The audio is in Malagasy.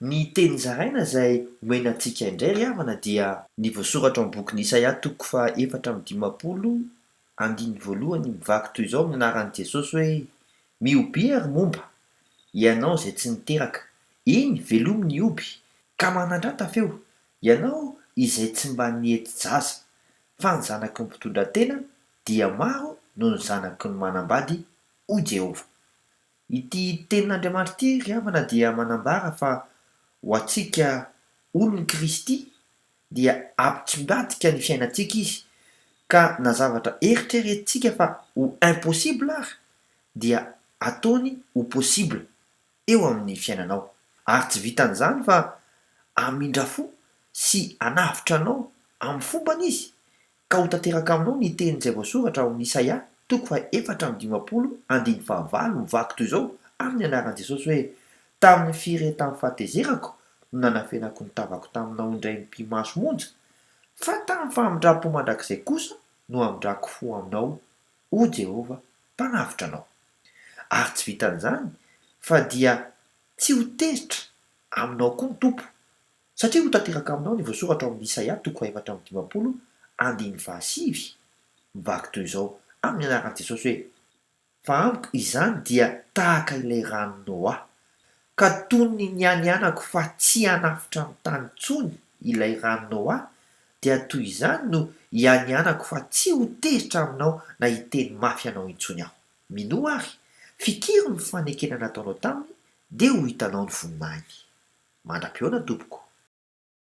Ny teny zaraina izay omena antsika indray ry havana dia ny voasoratra ao amin'ny bokin'i Isaia toko faha 54 andininy voalohany mivaky toy izao amin'ny anaran'i Jesosy hoe, Mihobia ry momba, ianao izay tsy niteraka, eny velomy ny hoby, ka manandrata feo, ianao izay tsy mba nihety-jaza, fa ny zanaky ny mpitondra tena dia maro noho ny zanaky ny manambady, hoy Jehovah. Ity tenin'Andriamanitra ity ry havana dia manambara fa ho antsika olon'i Kristy dia hampitsimbadika ny fiainantsika Izy ka na zavatra eritreretintsika fa ho impossible ary dia ataony ho possible eo amin'ny fiainanao. Ary tsy vitan'izany fa hamindra fo sy hanavotra anao amin'ny fombany Izy Ka ho tanteraka aminao ny teny izay voasoratra ao amin'ny Isaia toko faha 54 andininy faha valo mivaky toy izao amin'ny anaran'i Jesosy hoe, Tamin'ny firehetan'ny fahatezerako no nanafenako ny tavako taminao indray mipi-maso monja, fa tamin'ny famindram-po mandrakizay kosa no hamindrako fo aminao, hoy Jehovah, Mpanavotra anao. Ary tsy vitan'izany, fa dia tsy ho tezitra aminao koa ny Tompo, Satria ho tanteraka aminao ny voasoratra ao amin'ny Isaia toko faha-54 andininy fahasivy, mivaky toy izao, amin'ny anaran'i Jesosy hoe, Fa amiko izany dia tahaka ilay ranon'i Noa, ka toy ny nianianako fa tsy hanafotra ny tany intsony ilay ran'i Noa, dia toy izany no ianianako fa tsy ho tezitra aminao na hiteny mafy anao intsony aho. Minoa àry, fikiro ny fanekena nataonao taminy, dia ho hitanao ny voninahiny. Mandra-pihaona tompoko.